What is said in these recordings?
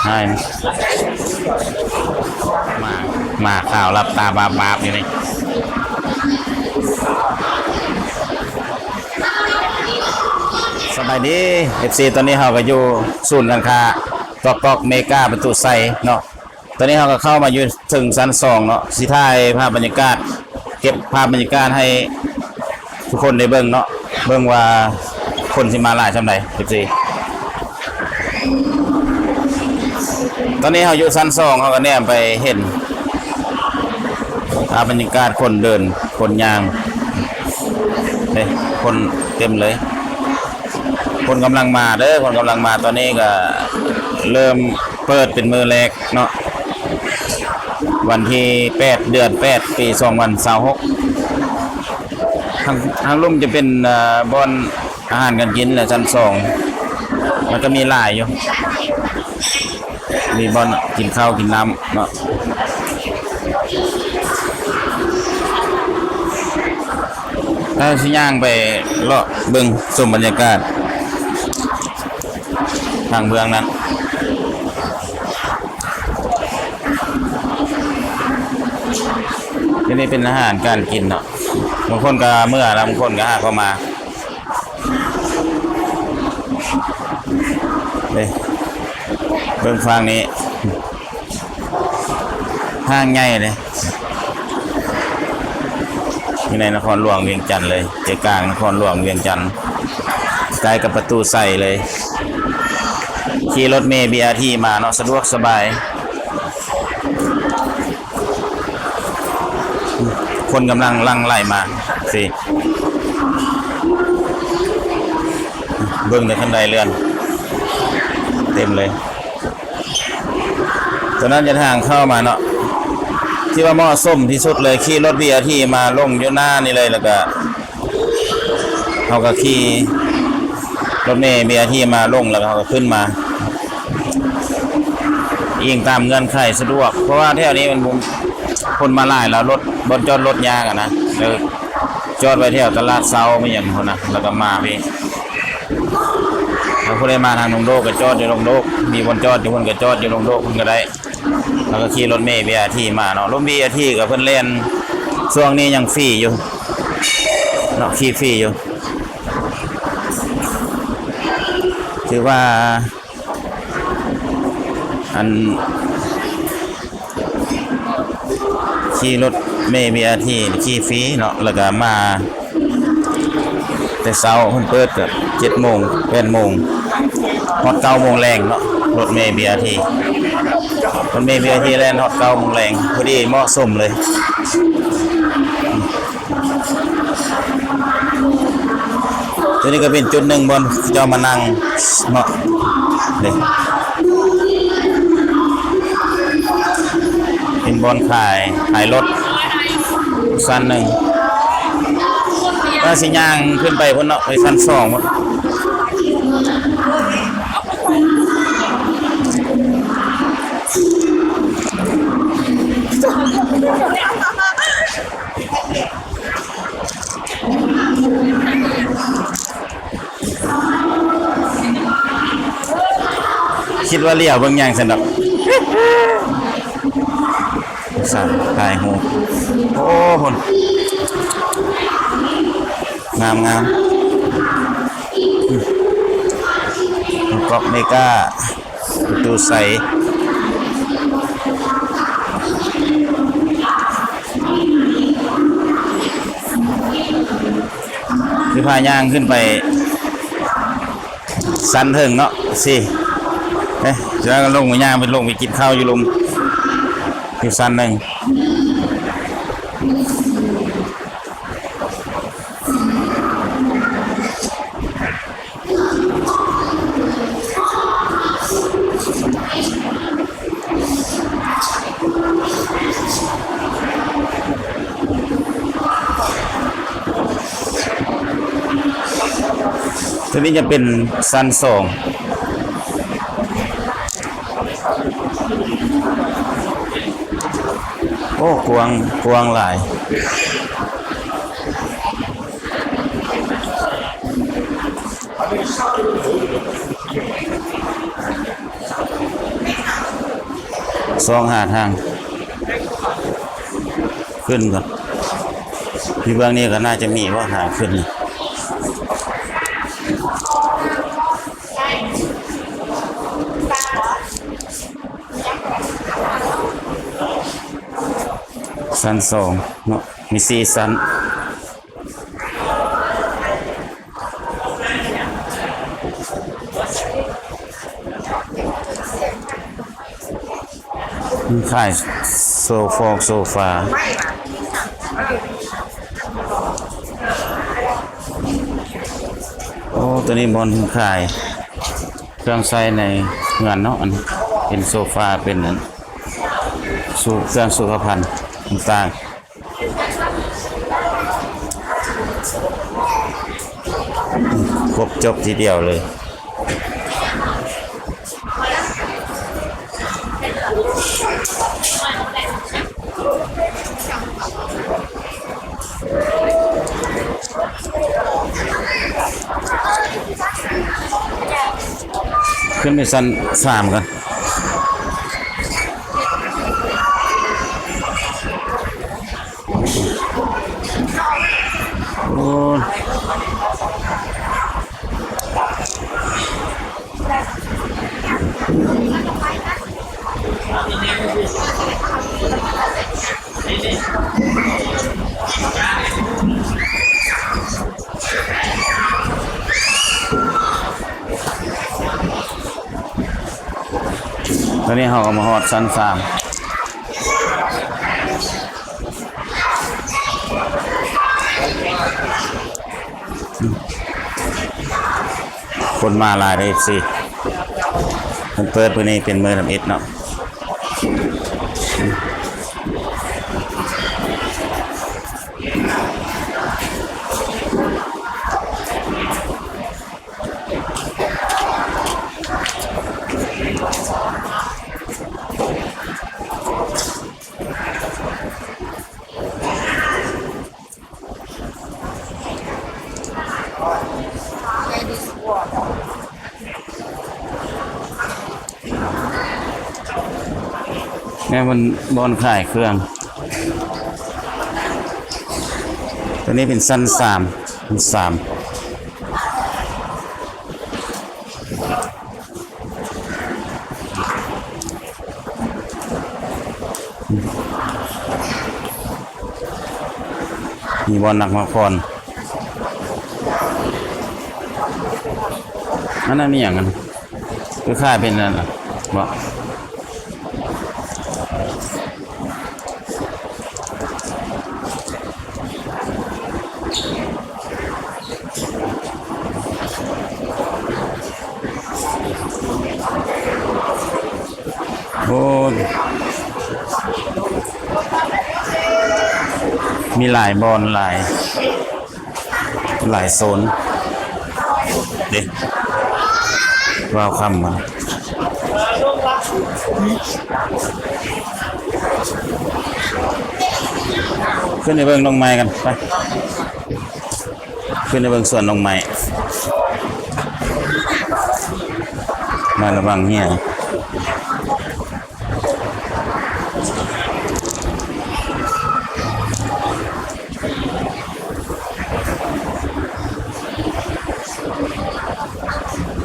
ໃຫ້ ໝາ ໝາຂາວຫຼັບຕາບາບໆຢູ່ນີ້. ສະບາຍດີ ເອັຟຊີ ຕອນນີ້ເຮົາກໍຢູ່ສູນການຄ້າ ຕອກກອກເມກາປະຕູໄຊເນາະ. ຕອນນີ້ເຮົາກໍເຂົ້າມາຢູ່ເທິງຊັ້ນສອງເນາະ ຊິຖ່າຍພາບບັນຍາກາດ ເກັບພາບບັນຍາກາດໃຫ້ທຸກຄົນໄດ້ເບິ່ງເນາະ ເບິ່ງວ່າຄົນຊິມາຫຼາຍສ່ຳໃດ ເອັຟຊີ. ຕອນນີ້ເຮົາຢູ່ຊັ້ນສອງ ເຮົາກໍແນມໄປເຫັນພາບບັນຍາກາດຄົນເດີນ ຄົນຍ່າງ ເດ້ ຄົນເຕັມເລີຍ. ຄົນກຳລັງມາເດີ ຄົນກຳລັງມາ. ຕອນນີ້ກໍເລີ່ມເປີດເປັນມື້ແລກເນາະ ວັນທີແປດ ເດືອນແປດ ປີສອງພັນຊາວຫົກ. ທາງ ທາງລຸ່ມຈະເປັນ ເອີ ບ່ອນອາຫານການກິນແຫຼະ ຊັ້ນສອງ ມັນກໍມີຫຼາຍຢູ່. ມີບ່ອນກິນເຂົ້າກິນນ້ຳເນາະ. ເຮົາຊິຍ່າງໄປເລາະເບິ່ງຊົມບັນຍາກາດທາງເບື້ອງນັ້ນ. ທີ່ນີ້ເປັນອາຫານການກິນເນາະ ບາງຄົນກໍເມືອແລ້ວ ບາງຄົນກໍຫາກໍມາ. ເດ້ ເບິ່ງຝັ່ງນີ້ ຫ້າງໃຫຍ່ເດ້ ຢູ່ໃນນະຄອນຫຼວງວຽງຈັນເລີຍ ໃຈກາງນະຄອນຫຼວງວຽງຈັນ ໃກ້ກັບປະຕູໄຊເລີຍ. ຂີ່ລົດເມ ບີອາທີ ມາເນາະ ສະດວກສະບາຍ. ຄົນກຳລັງຫຼັ່ງໄຫຼມາຊິ ເບິ່ງແຕ່ຄັນໄດເລື່ອນເຕັມເລີຍ. ຕອນນັ້ນຈະທາງເຂົ້າມາເນາະ ທີ່ວ່າເໝາະສົມທີ່ສຸດເລີຍ ຂີ່ລົດບີອາທີມາລົງຢູ່ໜ້ານີ້ເລີຍ ແລ້ວກະ ເຮົາກໍຂີ່ລົດເມບີອາທີມາລົງ ແລ້ວກໍເຮົາກໍຂຶ້ນມາ ອີງຕາມເງື່ອນໄຂສະດວກ ເພາະວ່າແຖວນີ້ມັນບໍ່ ຄົນມາຫຼາຍແລ້ວ ລົດ ບ່ອນຈອດລົດຍາກອະນະ ເອີ ຈອດໄວ້ແຖວຕະຫຼາດເຊົ້າແມ່ນຫຍັງພຸ້ນນະ ແລ້ວກໍມາພີ້. ຖ້າຜູ້ໃດມາທາງດົງໂດກກໍຈອດຢູ່ດົງໂດກ ມີບ່ອນຈອດຢູ່ພຸ້ນກໍຈອດຢູ່ດົງໂດກພຸ້ນກໍໄດ້. ແລ້ວກໍຂີ່ລົດເມບີອາທີມາເນາະ ລົດບີອາທີກໍເພິ່ນແລ່ນ ຊ່ວງນີ້ຍັງຟຣີຢູ່ເນາະ ຂີ່ຟຣີຢູ່ ຖືວ່າ ອັນ ຂີ່ລົດເມບີອາທີຂີ່ຟຣີເນາະ ແລ້ວກໍມາ ແຕ່ເຊົ້າເພິ່ນເປີດກໍເຈັດໂມງ ແປດໂມງ ຮອດເກົ້າໂມງແລງເນາະ ລົດເມບີອາທີ ລົດເມບີອາທີແລ່ນຮອດເກົ້າໂມງແລງ ພໍດີເໝາະສົມເລີຍ. ຕົວນີ້ກໍເປັນຈຸດໜຶ່ງບ່ອນເຂົາເຈົ້າມານັ່ງເນາະ ເດ້ ເປັນບ່ອນຂາຍ ຂາຍລົດຊັ້ນໜຶ່ງ. ວ່າຊິຍ່າງຂຶ້ນໄປພຸ້ນເນາະ ໄປຊັ້ນສອງພຸ້ນ. ຄິດວ່າຫຼຽວເບິ່ງຫຍັງຊັ້ນດອກ ສາວຖ່າຍຮູບ. ໂອ້ ພຸ້ນ ງາມໆ ກອກເມກາ ປະຕູໄຊ ຄືພາຍ່າງຂຶ້ນໄປຊັ້ນເທິງເນາະ ຊິ ເອີ ຈະລົງໄປຍ່າງໄປ ລົງໄປກິນເຂົ້າຢູ່ລຸ່ມ ຢູ່ຊັ້ນໜຶ່ງ. ຕົວນີ້ຈະເປັນຊັ້ນສອງ. ໂອ້ ກວ້າງ ກວ້າງຫຼາຍ. ຊອກຫາທາງຂຶ້ນກ່ອນ. ຢູ່ເບື້ອງນີ້ກໍໜ້າຈະມີວ່າ ທາງຂຶ້ນນີ້. ຊັ້ນສອງເນາະ ມີສີ່ຊັ້ນ. ຂາຍໂຊຟອງໂຊຟາ. ໂອ້ ຕົວນີ້ບ່ອນຂາຍເຄື່ອງໃຊ້ໃນເຮືອນເນາະ, ອັນເປັນໂຊຟາ ເປັນອັນ ສຸ ເຄື່ອງສຸຂະພັນຕ່າງໆ. ຄົບຈົບທີດຽວເລີຍ. ຂຶ້ນໄປຊັ້ນສາມກ່ອນ. ໂອ້ ຕອນນີ້ເຮົາກໍມາຮອດຊັ້ນສາມ. ຄົນມາຫຼາຍເດີ ເອັຟຊີ ເພິ່ນເປີດມື້ນີ້ເປັນມື້ທຳອິດເນາະ. ແມ່ນ ມັນບ່ອນຂາຍເຄື່ອງ. ຕົວນີ້ເປັນຊັ້ນສາມ ຊັ້ນສາມ. ມີບ່ອນນັກພັກຜ່ອນ. ອັນນັ້ນມີຫຍັງ? ອັນ ຄືຄ້າຍເປັນອັນນັ້ນບໍ? ໂອ້ ມີຫຼາຍບ່ອນ ຫຼາຍ ຫຼາຍໂຊນເດ້. ວ້າວ ຄ່ຳມາ ຂຶ້ນໄປເບິ່ງດອກໄມ້ກັນ ໄປ. ຂຶ້ນໄປເບິ່ງສວນດອກໄມ້ ມາລະວັງເຫື່ອ.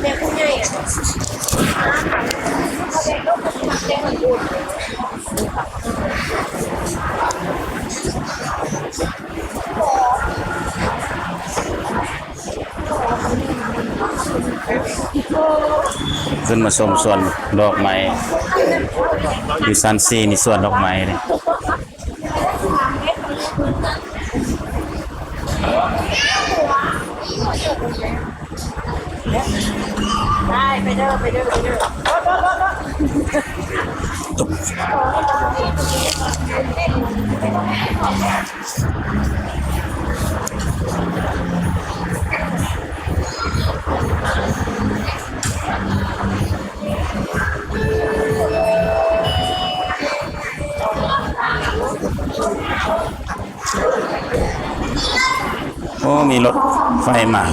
ແມ່ຜູ້ໃຫຍ່ອະ ຂຶ້ນມາຊົມສວນດອກໄມ້ ຢູ່ຊັ້ນສີ່ນີ້ ສວນດອກໄມ້ເດ້. ໄປ ໄປເດີ ໄປເດີ ໄປເດີ. ໂອ້ ມີລົດໄຟມາ.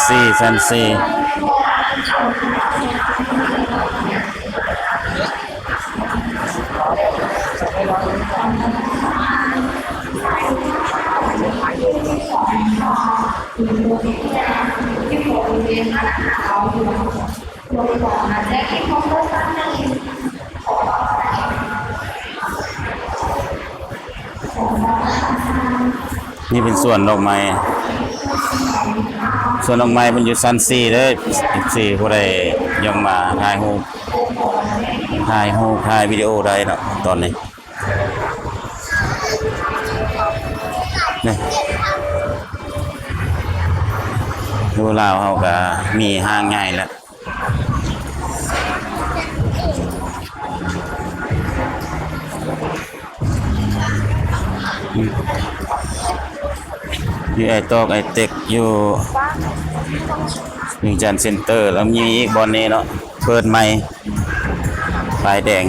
ສີ່ ຊັ້ນສີ່ ນີ້ເປັນສວນດອກໄມ້ ສວນດອກໄມ້ເພິ່ນຢູ່ຊັ້ນສີ່ເດີ ເອັຟຊີ ຜູ້ໃດຢາກມາຖ່າຍຮູບ ຖ່າຍຮູບ ຖ່າຍວິດີໂອໄດ້ເນາະຕອນນີ້. ນີ້ ຢູ່ລາວເຮົາກະມີຫ້າງໃຫຍ່ແລ້ວ ຢູ່ໄອຕອກ ໄອເຕັກ ຢູ່ວຽງຈັນເຊັນເຕີ ແລ້ວມີອີກບ່ອນນີ້ເນາະ ເປີດໃໝ່ ປ້າຍແດງ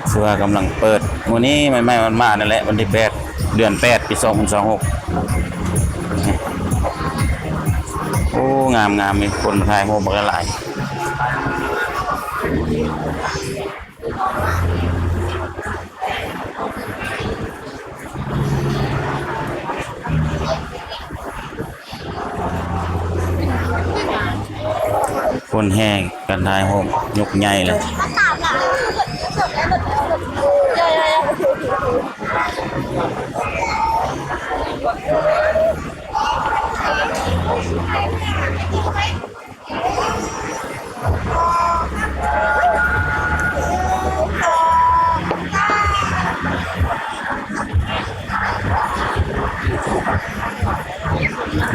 ຄືວ່າກຳລັງເປີດ ມື້ນີ້ໃໝ່ໆ ມາໆ ນັ້ນແຫຼະ ວັນທີແປດ ເດືອນແປດ ປີສອງພັນຊາວຫົກ. ໂອ້ ງາມໆ ມີຄົນຖ່າຍຮູບບັກຫຼາຍ. ຄົນແຫ່ກັນຖ່າຍຮູບຍົກໃຫຍ່ເລີຍ.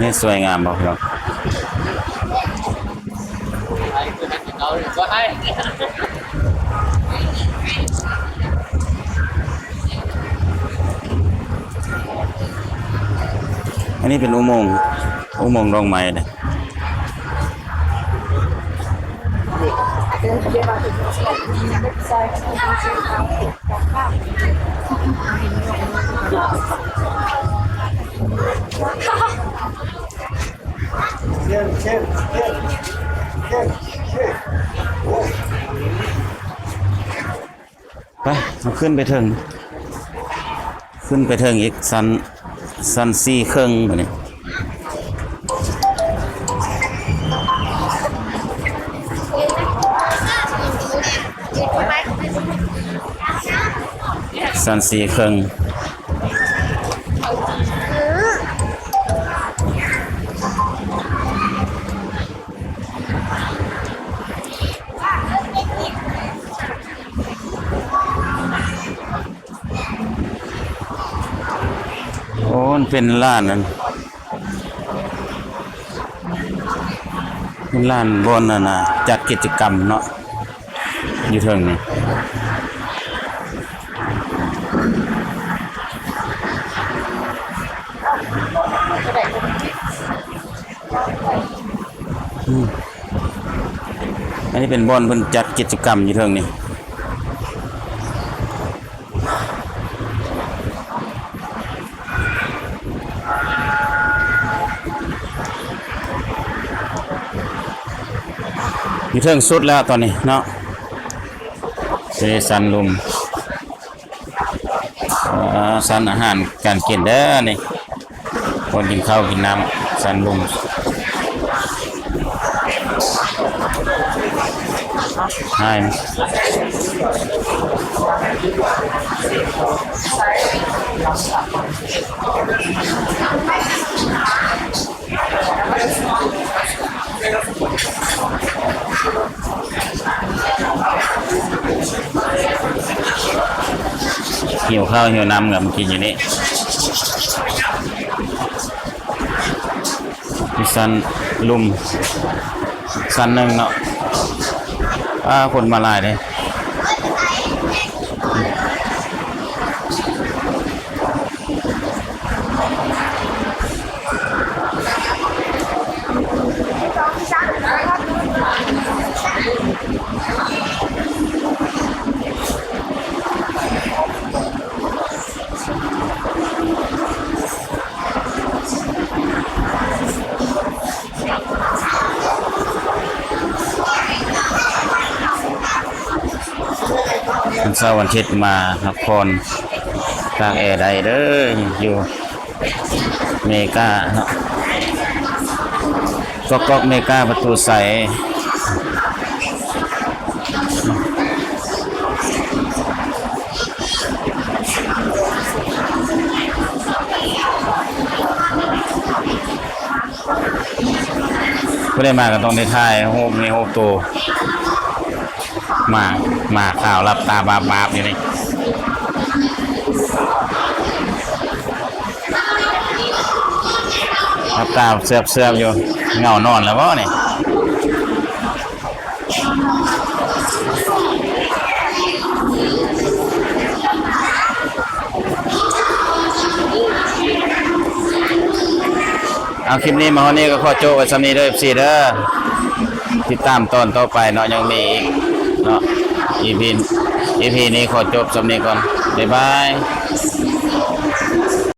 ນີ້ສວຍງາມບໍ່ພີ່ນ້ອງ? ອັນນີ້ເປັນອຸໂມງ ອຸໂມງດອກໄມ້ເດ້. ໄປ ເຮົາຂຶ້ນໄປເທິງ ຂຶ້ນໄປເທິງອີກ ຊັ້ນ ຊັ້ນສີ່ເຄິ່ງບາດນີ້ ຊັ້ນສີ່ເຄິ່ງ. ໂອ້ ມັນເປັນລານນັ້ນ ເປັນລານບ່ອນນັ້ນນະ ຈັດກິດຈະກຳເນາະ ຢູ່ເທິງນີ້. ອືມ ອັນນີ້ເປັນບ່ອນເພິ່ນຈັດກິດຈະກຳຢູ່ເທິງນີ້ ຢູ່ເທິງສຸດແລ້ວຕອນນີ້ເນາະ ເຊຊັນລຸ່ມ. ອ່າ ຊັ້ນອາຫານການກິນເດີນີ້ ບ່ອນກິນເຂົ້າກິນນ້ຳ ຊັ້ນລຸ່ມ ຫິວເຂົ້າຫິວນ້ຳກະມາກິນຢູ່ນີ້ ມີຊັ້ນລຸ່ມຊັ້ນໜຶ່ງເນາະ. ອ້າ ຄົນມາຫຼາຍເດ້. ວັນເສົາວັນອາທິດມາພັກຜ່ອນຕາກແອໄດ້ເດີ້ ຢູ່ເມກາເນາະ ກອກໆເມກາປະຕູໄຊ. ຜູ້ໃດມາກໍຕ້ອງໄດ້ຖ່າຍຮູບນີ້ຮູບໂຕ ໝາ ໝາຂາວຫຼັບຕາບາບໆຢູ່ນີ້ ຫຼັບຕາເຊືອບໆຢູ່ ເຫງົານອນແລ້ວບໍ່ນີ້? ເອົາ ຄລິບນີ້ມາຮອດນີ້ກໍຂໍໂຈະໄວ້ສ່ຳນີ້ເດີ້ ເອັຟຊີ ເດີ້ ຕິດຕາມຕອນຕໍ່ໄປເນາະ ຍັງມີອີກເນາະ ອີພີ ອີພີນີ້ຂໍຈົບສ່ຳນີ້ກ່ອນ ບາຍບາຍ.